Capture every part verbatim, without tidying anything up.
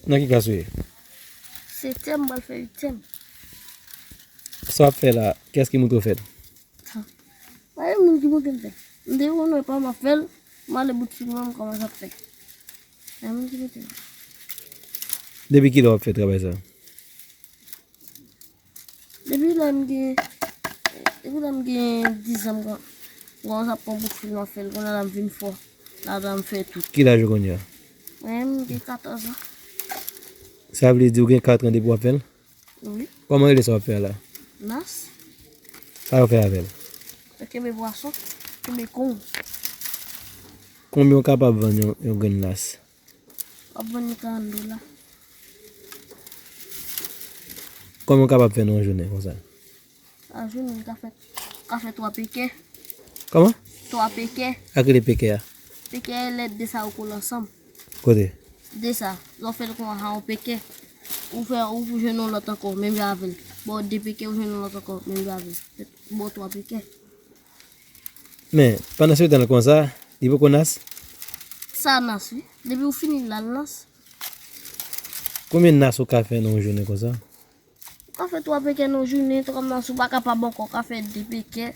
Nan ki klas ou ye? Setyèm, m pral fè uityèm. Sa w ap fè la, kiyès ki montre w fè l? Pa gen moun ki montre m fè l. M te wè pa m ap fè l, m ale bout fil mwen, m kòmanse ap fè. Pa gen moun ki montre m. Depi kilè w ap fè travay sa? Depi lè m gen, depi lè m gen diz an, m kòmanse ap pran bout fil, m ap fè l, kounye a la m vin fò. La, la m fè tout. Ki laj ou kounye a? Mwen menm, m gen katòz an. Sa vle di ou gen kat an depi w ap fè l? Wi. Kòman rele sa w ap fè a la? Nas. Sa yo fè avè l? Yo kenbe pwason, kenbe kong. Konbyen w kapab vann yon, yon grenn nas? W ap vann li karant dola. Kòman w kapab fè nan yon jounen konsa? Nan jounen, m ka fè, ka fè twa pekè. Kòman? Twa pekè. Sa k rele pekè a? Pekè e lè de sa yo kole ansanm. Kote? De sa. Lè w fè l konsa, sa yon pekè. Ou fè, ou jwenn yon lòt ankò, menm jan avè l. Ba w de pekè, ou jwenn yon lòt ankò, menm jan avè l. Ba w twa pekè. Men, pandan se tan konsa, li poko nas? Sa nas, wi. Depi ou fini l la, l nas. Konbyen nas ou ka fè nan yon jounen konsa? Ou ka fè twa pekè nan yon jounen, twa nas ou pa kapab ankò, ou ka fè de pekè.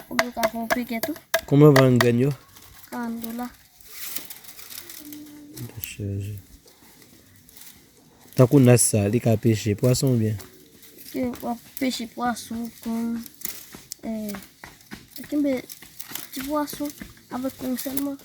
Oubyen ou ka fè yon pekè tou. Konbyen w vann grenn yo? Karant dola. Tèt chaje. Tankou nas sa, li ka peche pwason oubyen? Ke w ap peche pwason, kong, eh, kenbe ti pwason avèk kong sèlman.